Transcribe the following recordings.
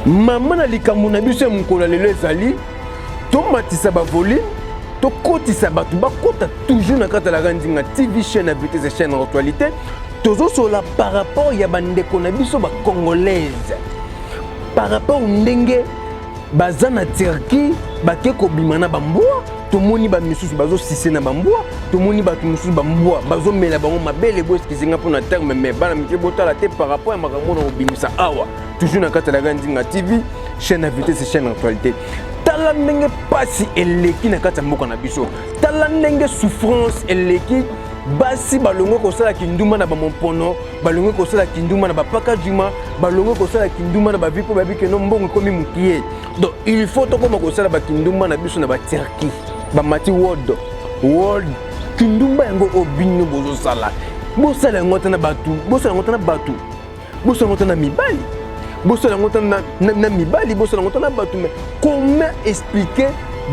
Mama na likambo na biso ya mokolo ya lelo ezali tomatisa bavolume, tokotisa bato bakota toujours na kati ya la Nzinga TV, chaîne ya vitesse, chaîne ya actualité. Tozosola par rapport ya bandeko na biso bacongolaise, par rapport ndenge baza na Turquie bake kobima na bambwa. Tomoni bamisusu bazosise na bambwa, tomoni bato mosusu bambwa bazomela bango mabele. Bo excuse nga mpona terme, mais bana mike botala te par rapport ya makambo na kobimisa awa, toujours na kati ya la Nzinga TV, chaîne ya vitesse, chaîne actualité. Tala ndenge pasi eleki na kati ya mboka na biso, tala ndenge souffrance eleki. Basi balongwe kosala kindumba na bamompono, balongwe kosala kindumba na bapaka juma, balongwe kosala kindumba na bavi mpo babi keno mbongo ekomi mokie. Donc il faut tokóma kosala bakindumba na biso na baturquie. Bamati world world kindumba yango oyo bino bozosala, bosala yango ata na bato, bosala yango ata na bato, bosala yango ata na mibali, bosala yango ata na mibali, bosala yango ata na bato. Mais comment expliquer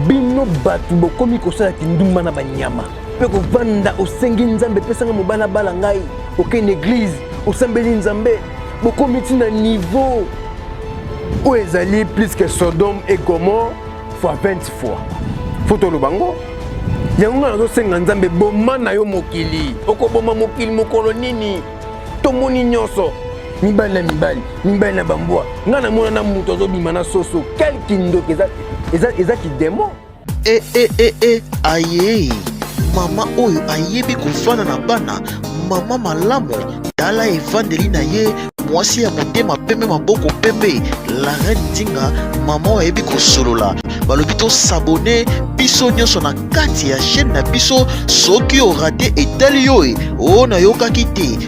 bino bato bokomi kosala kindumba na banyama mpe kovanda, osengi Nzambe epesanga mobali abala ngai, okende église, osambeli Nzambe, bokomi ntina niveau oyo ezali plus que Sodome et Gomorrhe fois 20 fois? Faut toloba ngo yango. Ngai nazosenga Nzambe, boma na yo mokili. Okoboma mokili mokolo nini? Tomoni nyonso, mibali na mibali, mibali na bambwa. Ngai namona na moto azobima na soso. Quel kindoki! Eza kidemo. E e e e, aye mama oyo ayebi kofanda na bana, mama malamu. Tala evandeli na ye, mwasi ya motema pembe, maboko pembe, la reine Nzinga. Mama oyo ayebi kosolola. Balobi tos'abonner biso nyonso na kati ya chaîne na biso. Soki orater, etali yo. E oyo nayokaki te,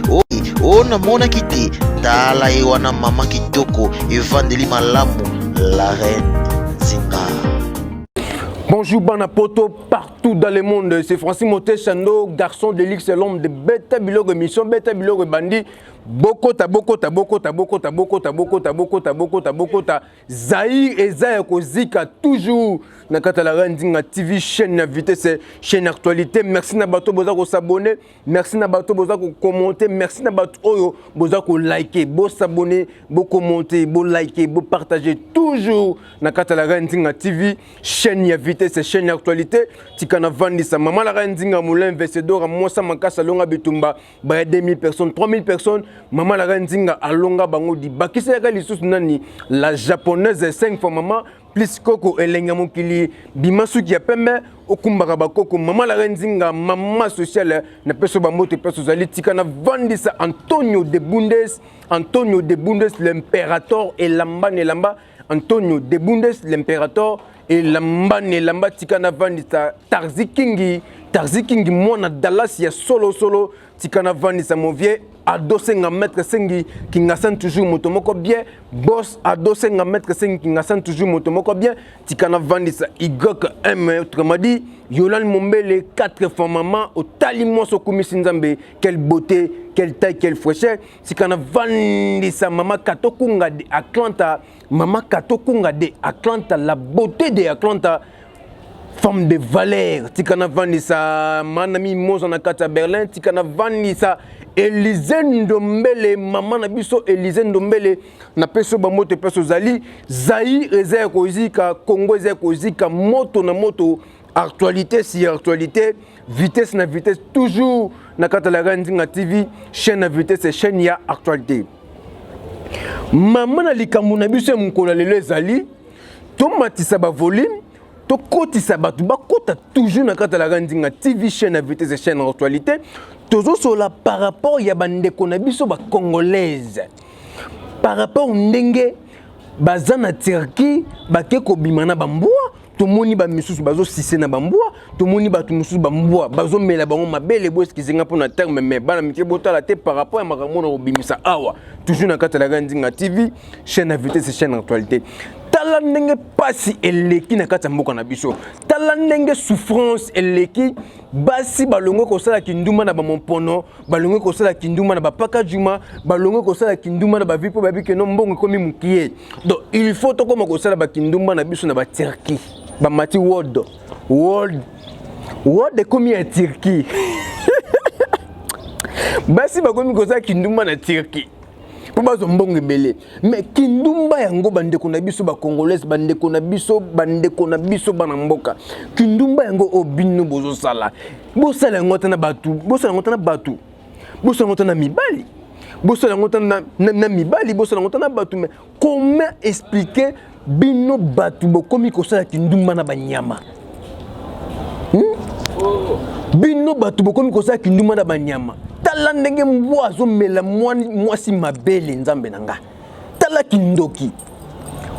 oyo namonaki te. Tala ye wana, mama kitoko, evandeli malamu, la reine Nzinga. Bonjour bana poto partout dans le monde, c'est Francis Moté Chando, garçon de luxe, l'homme de Beta Biloko, émission Beta Biloko Bandi, Bokota, Bokota, Bokota, Bokota, Bokota, Bokota, Bokota, Bokota, Bokota, Zaïre et Zaïre Kozika, toujours, na kati la Nzinga TV, chaîne na vitesse, chaîne actualité. Merci na bato boza ko s'abonner, merci na bato boza ko commenter, merci na bato oyo boza ko liker, bo s'abonner, bo commenter, bo liker, bo partager, toujours na kati la Nzinga TV, chaîne ya vitesse, chaîne ya actualité. Tika na vandisa mama la Nzinga Moulin Vesedora, mwasa makasi, alonga bitumba baya 2000 personnes, 3000 personnes. Mama la Nzinga alonga bango di bakisa yaka lisusu nani, la japonaise 5 fois mama plus koko elenga mokili, bima suki ya pembe, okumbaka bakoko. Mama la Nzinga, mama sociale, na peso bambote peso ozali. Tika na vandisa Antonio de Bundes, Antonio de Bundes l'impérator, elamba na elamba, Antonio de Bundes l'impérator, elamba na elamba. Tika na vandisa Tarzi Kingi, Tarzi Kingi, mwana Dallas ya solosolo. Tika na vandisa mon vieux Ado Senga, maître Sengi Kingasan, toujours moto moko bien, boss Ado Senga, maître Sengi Kingasan, toujours moto moko bien. Tika na vandisa YM, autrement dit Yolande Mombele, quatre fois maman. Otali mwasi, okumisi Nzambe, quelle beauté, quelle taille, quelle fraîcheur. Tika na vandisa mama Kato Kunga de Atlanta, mama Kato Kunga de Atlanta, la beauté de Atlanta, femme de valeur. Tika na vandisa manami Moza na kati ya Berlin. Tika na vandisa Elize Ndombele, mama na biso Elize Ndombele, napesi yo bambote mpe ozali. Zaire eza ya kozika, Congo eza ya kozika, moto na moto, actualité sur actualité, vitesse na vitesse, toujours na kati ya la Nzinga TV, chaîne na vitesse, chaîne ya actualité. Mama na likambo na biso ya mokolo ya lelo ezali tomatisa bavolume, tokotisa bato bakota toujours na kati ya la Nzinga TV, chaîne ya vitesse, chaîne ya actualité. Tozosola par rapport ya bandeko na biso bacongolaise, par rapport ndenge baza na Turquie bake kobima na bambwa. Tomoni bamisusu bazosise na bambwa, tomoni bato mosusu bambwa bazomela bango mabele. Bo excuse nga mpona terme, mais bana mike botala te par rapport ya makambo na kobimisa awa, toujours na kati ya la Nzinga TV, chaîne ya vitesse, chaîne actualité. Tala ndenge pasi eleki na kati ya mboka na biso, tala ndenge souffrance eleki. Basi balongwe kosala kindumba na bamompono, balongwe kosala kindumba na bapaka juma, balongwe kosala kindumba na bavi mpo babi keno mbongo ekomi mokie. Donc il faut tokóma kosala bakindumba na biso na baturquie. Bamati world world world ekomi ya Turquie. Basi bakomi kosala kindumba na Turquie. Mpo bazwa mbongo ebele. Mais kindumba yango bandeko na biso ba congolaise, bandeko na biso, bandeko na biso bana mboka. Kindumba yango oyo bino bozosala. Bosala yango ata na bato, bosala yango ata na bato. Bosala yango ata na mibali. Bosala yango ata na, na, na mibali, bosala yango ata na bato mais comment expliquer bino bato bokomi kosala kindumba na banyama? Hmm? Bino bato bokomi kosala kindumba na banyama. Tala ndenge mbwa azomela mwasi mabele, nzambe na nga. Tala kindoki.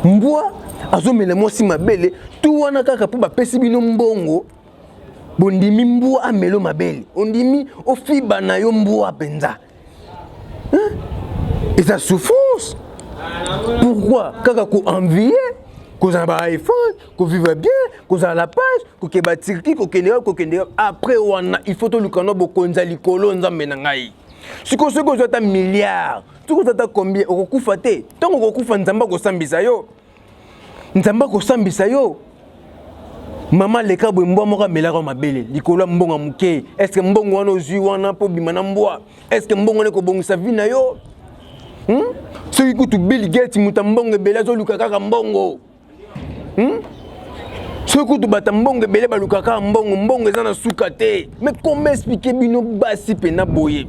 Mbwa azomela mwasi mabele, tu wana kaka mpo bapesi bino mbongo, bondimi mbwa amelo mabele, ondimi ofiba na yo mbwa mpenza. Eza souffrance. Pourquoi kaka ko envier, kozala ba iPhone, ko vivre bien, kozala la page, kokeba Turquie, kokende wapi, kokende wapi. Après wana il faut toluka no bokonzi ya likolo, nzambe na ngai. Sikoyo soki ozwa ata milliard, soki ozwa ata combien, okokufa te. Ntango okokufa nzambe akosambisa yo. Nzambe akosambisa yo. Mama leka boye, mbwa moko amelaka mabele likolo ya mbongo ya moke. Est-ce que mbongo wana ozwi wana mpo obima na mbwa? Est-ce que mbongo wana ekobongisa vie na yo? Soki kutu Bill Gates moto ya mbongo ebele azoluka kaka mbongo. Soki kutu bato ya mbongo ebele balukaka kaka mbongo, mbongo eza na suka te. Mais comment expliquer bino basi pena boye?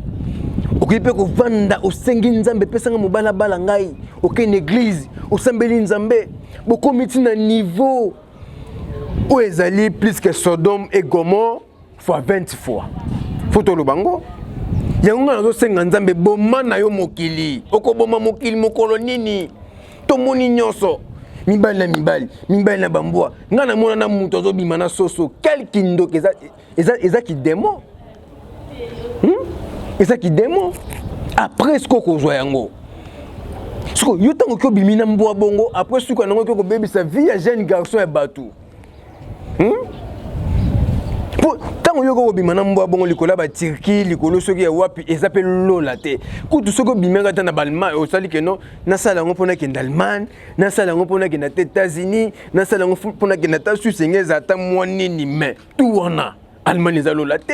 Okoki mpe kovanda osengi nzambe epesanga mobali abala ngai, okei na église osambeli nzambe, bokomi ti na niveau oyo ezali plus que Sodome et Gomorrhe fois 20 fois. Faut toloba ngo. Yango ngai nazosenga nzambe boma na yo mokili. Okoboma mokili mokolo nini? Tomoni nyonso. Mibali na mibali, mibali na bambwa. Ngai namona na moto azobima na soso. Quel kindoki eza, eza, eza kidemo. Eza kidemo. Après ce kozwa yango. Siko yo ntango oki obimi na mbwa bongo, après suka nango oki kobebisa vie ya jeune garçon ya bato. Po ntango yo okobima na mbwa bongo likolo ya baturki, likolo soki ya wapi, eza mpe lola te. Kutu soki obimaka ata na baallemagne, osali ke non, nasala yango mpo nakende Allemagne, nasala yango mpo nakende ata États-Unis, nasala yango mpo nakende ata Suisse, enge eza ata mwa nini, mais tout wana Allemagne eza lola te,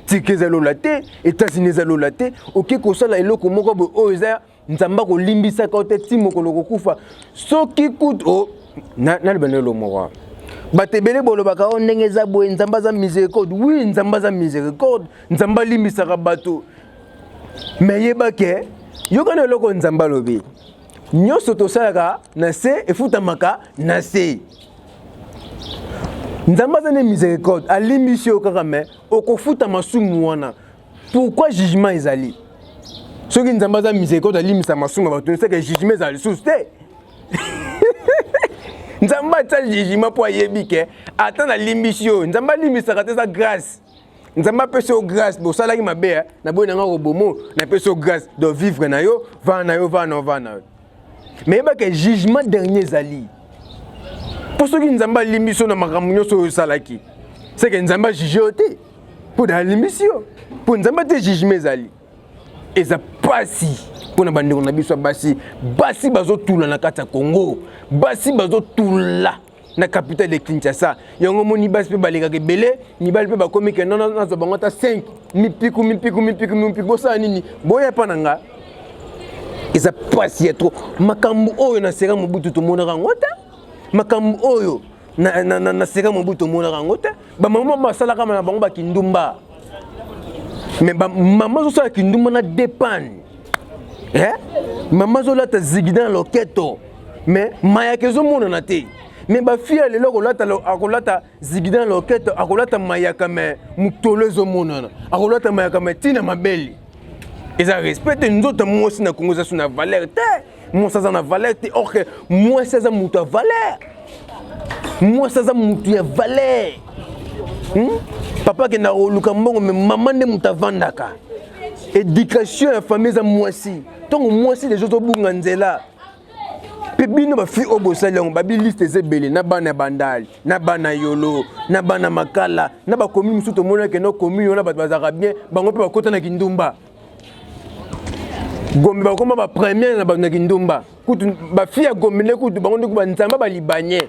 Turquie eza lola te, États-Unis eza lola te. Oke kosala eloko moko boye oyo eza nzambe akolimbisaka yo te ti mokolo kokufa. Soki kutu oh, naloba na eloko moko, bato ebele bolobaka oyo ndenge eza boye, nzambe aza miséricorde. Oui, nzambe aza miséricorde, nzambe alimbisaka bato. Mais yeba ke yoka na eloko nzambe alobi, nyonso tosalaka na se efutamaka na se. Nzambe aza ne miséricorde, alimbisi yo kaka, mais okofuta masumu wana. Pourquoi jugement ezali? Soki nzambe aza miséricorde alimbisa masumu ya bato, seke jugement ezala lisusu te. Nzambe atia jugement mpo ayebi ke ata nalimbisi yo, nzambe alimbisaka te, eza grâce. Nzambe apesi yo grâce, bosalaki mabe, naboyi nanga kobomo, napesi yo grâce donc vivre na yo, vana na yo, vana na yo, vana na yo. Mais yeba ke jugement dernier ezali. Mpo soki nzambe alimbisi yo na makambo nyonso oyo osalaki, seke nzambe ajuge yo te mpo na alimbisi yo, mpo nzambe te jugement ezali. Eza pasi mpona bandeko na biso ya basi. Basi bazotula na kati ya Congo, basi bazotula na capitale de Kinshasa. Yango moni basi mpe balekaka ebele, mibali mpe bakomi ke non, nazwa bango ata 5 mipiku mipiku mipiku mipiku, bosala nini? Boya epa na nga. Eza pasi ya trop. Makambo oyo na Sera Mobutu tomonaka yango te. Makambo oyo na Sera Mobutu tomonaka yango te. Bamama basalaka na bango bakindumba. Mais mama azosala kindumba na depane. Mama azolata zigida na loketo. Mais mayaka ezomonana te. Mais bafille ya lelo akolata zigida na loketo, akolata mayaka mais motolo ezomonana. Akolata mayaka mais tina mabele. Eza respect te. Nzoto mwasi na Congo eza so na valeur te. Mwasi aza na valeur te. Or que mwasi aza moto ya valeur. Mwasi aza moto ya valeur. Papa akendaka koluka mbongo, mais mama nde moto avandaka. Éducation ya famille eza mwasi. Ntango mwasi deja ozobunga nzela. Mpe bino bafille oyo bosali yango, babi liste eza ebele na bana ya Bandali, na bana Yolo, na bana Makala, na bakomi mosusu tomonaki no commune wana bato bazalaka bien, bango mpe bakota na kindumba. Gombe bakoma ba première na bato na kindumba. Kutu bafille ya Gombe nde kutu bango nde banzamba ba libanais.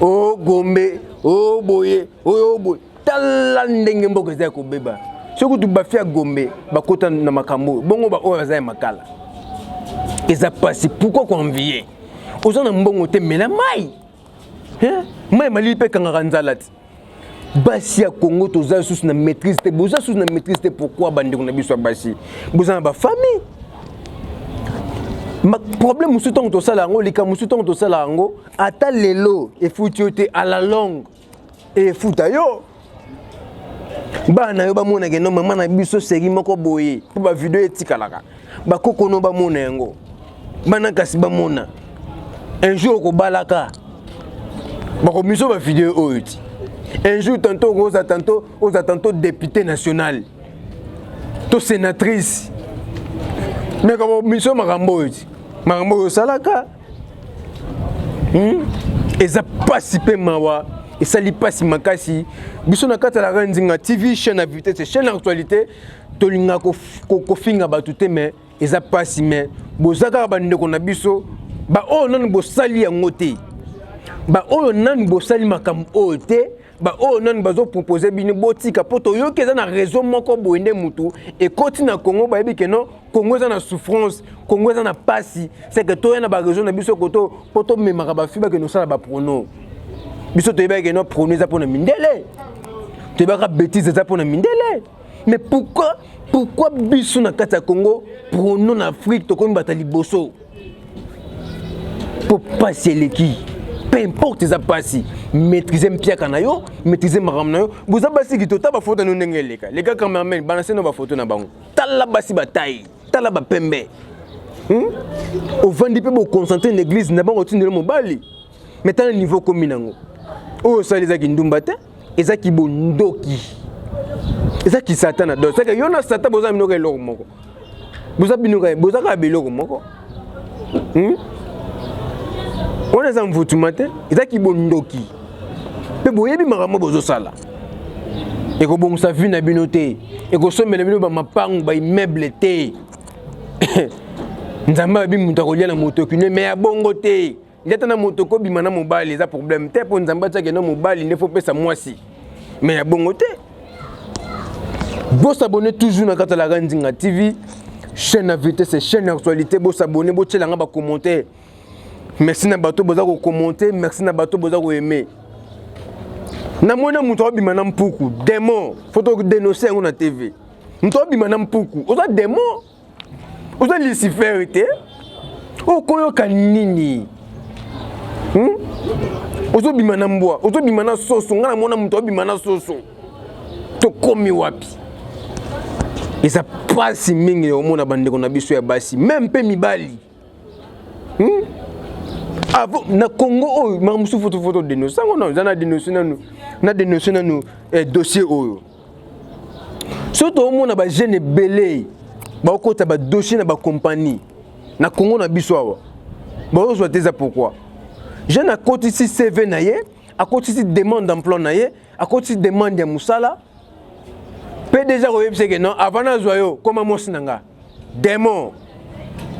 O Gombe, o boye, o boye. Tala ndenge mboka eza ya kobeba. Soki kutu bafille ya Gombe bakota na makambo oyo, bongo ba oyo baza ya Makala. Eza pasi, pourquoi koenvie? Oza na mbongo te, mela mai. Mai malili mpe ekangaka nzala ti. Basi ya Congo toza lisusu na maîtrise te, boza lisusu na maîtrise te. Pourquoi bandeko na biso ya basi boza na bafamille? Problème mosusu ntango tosala yango, likambo mosusu ntango tosala yango, ata lelo efuti yo te, à la longue efuta yo. Bana na yo bamonaka no mama na biso seri moko boye, mpo bavideo etikalaka, bakokono bamona yango, bana kasi bamona. Un jour okobalaka, bakomiso bavideo oyo ti. Un jour tantôt okoza, tantôt oza, tantôt député national to sénatrice, mais bakomiso makambo oyo ti, makambo oyo osalaka. Eza pasi mpe mawa, esali pasi makasi. Biso na kati ya la Nzinga TV, chaîne à vitesse, chaîne actualité, tolinga kofinga bato te, mais eza pasi. Mais boza kaka bandeko na biso. Baoyo nanu bosali yango te, baoyo nanu bosali makambo oyo te, baoyo nanu bazopropose bino, botika. Mpo toyoki eza na réseau moko boye nde mutu ekoti na Congo. Bayebi ke non, Congo eza na souffrance, Congo eza na pasi, c'est que toya na baréseau na biso koto mpo tomemaka bafi bakende kosala baporno. Biso toyebaki ke non, porno eza mpona mindele, toyebaka bétise eza mpona mindele. Mais pourquoi biso na kati ya Congo, porno na Afrique, tokomi bato ya liboso? Mpo pasi eleki. Peu importe, eza pasi, maîtrise mpiaka na yo, maîtrise makambo na yo. Boza basi kito, ta bafoto na yo ndenge eleka leka. Cameraman, balanse no bafoto na bango. Tala basi batai, tala bapembe. Ovandi mpe boconcentre na église na bango, otindela mobali. Mais tala niveau komi nango. Oyo osali ezaki ndumba te, ezaki bondoki, ezaki satana. Donc seke yo na satan boza bino eloko moko, boza bino, boza kaka biloko moko. Wana eza mvutuma te, ezaki bondoki. Mpe boyebi makambo bozosala ekobongisa vie na bino te, ekosombela bino bamapangu, baimmeuble te. Nzambe ayebi moto akolia na motoki ne, mais ya bongo te. Nde ata na moto okobima na mobali, eza problème te, mpo Nzambe atiaki no mobali nde fo pesa mwasi, mais ya bongo te. Bosabone toujours na kati ya la Nzinga TV, chaîne ya vitesse, chaîne ya actualité. Bosabone, botielanga bacommentaire. Merci na bato boza kokommente, merci na bato boza koaime. Namoni moto abima na mpuku, démon. Faut todénonce yango na TV. Moto abima na mpuku, oza démon, oza Lucifer te. Okoyoka nini? Ozobima na mbwa, ozobima na soso. Ngai namona moto abima na soso. Tokomi wapi? Eza mpasi mingi ya komona bandeko na biso ya basi, même mpe mibali. Avo na Congo oyo, makambo mosusu foto foto dénonce yango. Non, eza na dénonce nanu, na dénonce nanu dossier oyo. Soki toomona bajeune ebele bakokota badossier na bacompagnie na Congo na biso awa, bazozwa te. Eza pourquoi? Jeune akotisi CV na ye, akotisi demande d'emploi na ye, akotisi demande ya mosala mpe déjà koyebisa ke non, avant nazwa yo, koma mwasi na nga. Démon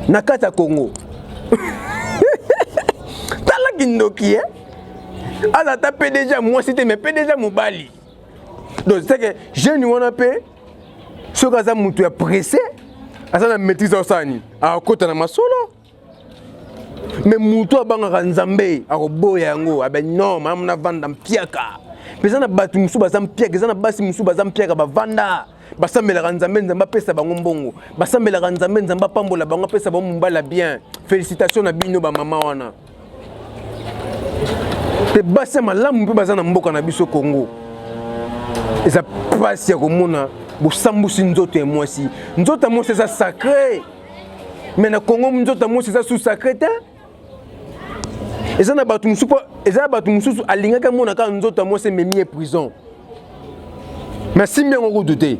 na kati ya Congo. Tala kindoki e, aza ata PDG mwasi te, mais PDG mobali. Donc c'est que jeune wana mpe, soki aza moto ya pressé, aza na maîtrise, akosala nini? Akokota na masolo. Mais moto abangaka Nzambe akoboya yango. Abe non, malamu navanda mpiaka. Mpe eza na bato mosusu baza mpiaka, eza na basi mosusu baza mpiaka, bavanda, basambelaka Nzambe, Nzambe apesa bango mbongo, basambelaka Nzambe, Nzambe apambola bango, apesa bango mobali ya bien. Félicitation na bino bamama wana. Mpe basi ya malamu mpe baza na mboka na biso Congo. Eza mpasi ya komona bosambusi nzoto ya mwasi. Nzoto ya mwasi eza sacré, mais na Congo nzoto ya mwasi eza sous sacré te. Eza na bato mosusu, mpo eza na bato mosusu alingaki amona kaka nzoto ya mwasi ememi ye prison, mais asimbi yango kutu te.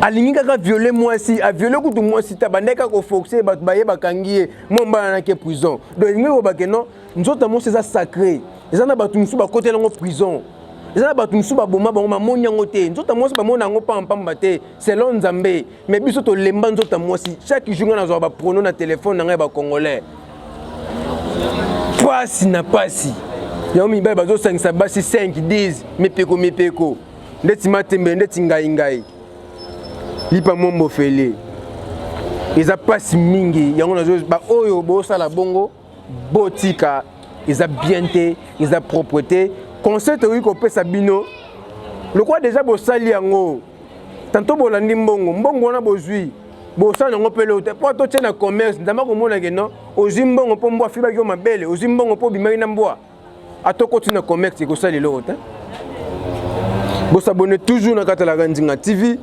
Alingi kaka viole mwasi, aviole kutu mwasi te, abandaki kaka koforce bato baye, bakangi ye, mwa mbala nake prison. Donc elingi kobake non, nzoto ya mwasi eza sacré. Eza na bato mosusu bakotela yango prison, eza na bato mosusu baboma bango, bamoni yango te. Nzoto ya mwasi bamona yango pambapamba te, selon Nzambe. Mais biso tolemba nzoto ya mwasi. Chaque jour ngai nazwaka baporno na telefone na ngai ya bacongolais. Pasi na pasi yango. Mibali bazosangisa basi 5, 10, mipeko mipeko, ndeti matembe, ndeti ngai ngai lipa mombo fele. Eza mpasi mingi yango nazo baoyo bosala bongo botika, eza bien te, eza propre te. Conseil tokoki kopesa bino, lokola deja bosali yango, tanto bolandi mbongo, mbongo wana bozwi, bosala yango mpe leo te mpo totie na commerce. Nzambe akomona ke non, ozwi mbongo mpo mbwa afibaki yo mabele, ozwi mbongo mpo obimaki na mbwa, atokoti na commerce, ekosala eloko te. Bosabone toujours na kati ya La Nzinga TV,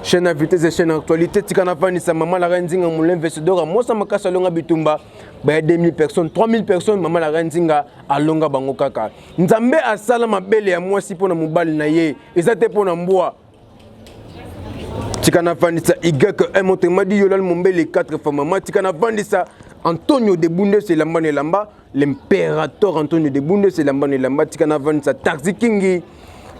chaîne à vitesse, chaîne actualité. Tika navandisa mama La Nzinga Moulin Vesedora Mosa Makasi, alonga bitumba baya 2000 personnes, 3000 personnes. Mama La Nzinga alonga bango kaka. Nzambe asala mabele ya mwasi mpo na mobali na ye, eza te mpo na mbwa. Tika navandisa ym autrement dit Yolal Mombele 4 fois mama. Tika navandisa Antonio de Bundes, elamba na elamba, l'impérateur Antonio de Bundes, elamba na elamba. Tika navandisa Taxi Kingi,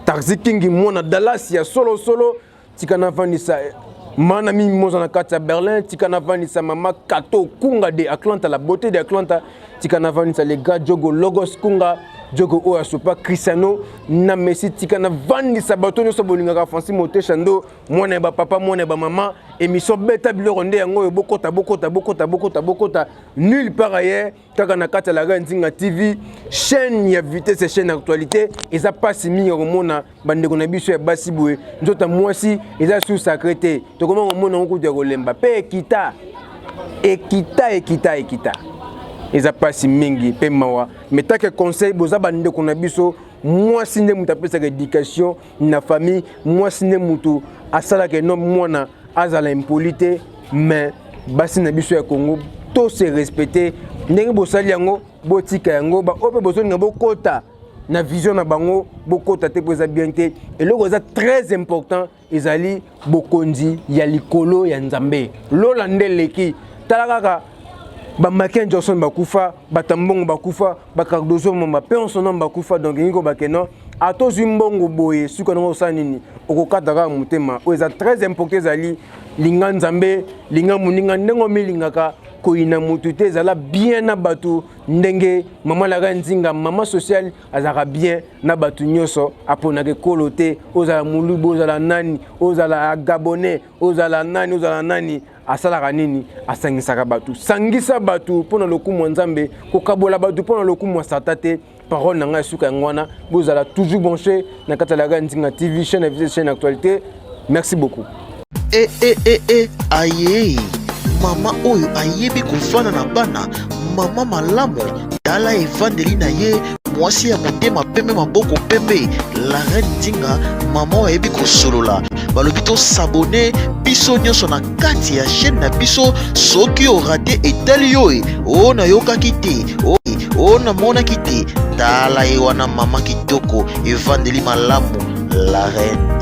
Taxi Kingi mwana Dallas ya solo solo. Tika navandisa mana mimoza na kati ya Berlin. Tika navandisa mama Kato Kunga de Atlanta, la beauté de Atlanta. Tika navandisa les gars Jogo Logos Kunga, Jogo oyo asopa Cristiano na Messi. Tika navandisa bato nyonso bolingaka Francis Motesha Ndo, mwana ya bapapa, mwana ya bamama. Émission Beta Biloko nde yango oyo. Bokota, bokota, bokota, bokota, bokota, nulle part ailleurs, kaka na kati ya La Nzinga TV, chaîne ya vitesse, chaîne actualité. Eza mpasi mingi ya komona bandeko na biso ya basi boye. Nzoto ya mwasi eza su sacré te, tokoma komona yango kutu ya kolemba mpe ekita, ekita, ekita, ekita. Eza mpasi mingi mpe mawa. Mais take conseil, boza bandeko na biso. Mwasi nde moto apesaka éducation na famille, mwasi nde moto asalaka eno mwana azala impoli te. Mais basi na biso ya Congo, to se respecte. Ndenge bosali yango, botika yango. Baoyo mpe bozolinga bokota na vision na bango, bokota te mpo eza bien te. Eloko eza très important ezali bokonzi ya likolo ya Nzambe, lola nde eleki. Tala kaka bamaken Johnson bakufa, bato ya mbongo bakufa, bacardozo mamba mpe onsonom bakufa. Donc elingi kobake non, ata ozwi mbongo boye, suka nango osala nini? Okokata kaka motema. Oyo eza très important ezali linga Nzambe, linga moninga ndenge omilingaka, koyina motu te, ezala bien na bato. Ndenge mama Laka Nzinga, mama sociale, azalaka bien na bato nyonso, aponaka ekolo te, ozala Moluba, ozala nani, ozala Gabonais, ozala nani, ozala nani. Asalaka nini? Asangisaka bato. Sangisa bato mpo na lokumu ya Nzambe, kokabola bato mpo na lokumu ya Satan te. Parole na ngai suka yango wana. Bozala toujours branché na kati ya Laka Nzinga TV, chaîne ya vitesse, chaîne actualité. Merci beaucoup. E e e e aye, mama oyo ayebi kofanda na bana, mama malamu. Tala evandeli na ye, mwasi ya motema pembe, maboko pembe, la reine Nzinga, mama oyo ayebi kosolola. Balobi tosabone biso nyonso na kati ya chaîne na biso. Soki orate, etali yo e o nayokaki te, o namonaki te. Tala ye wana, mama kitoko, evandeli malamu, la reine.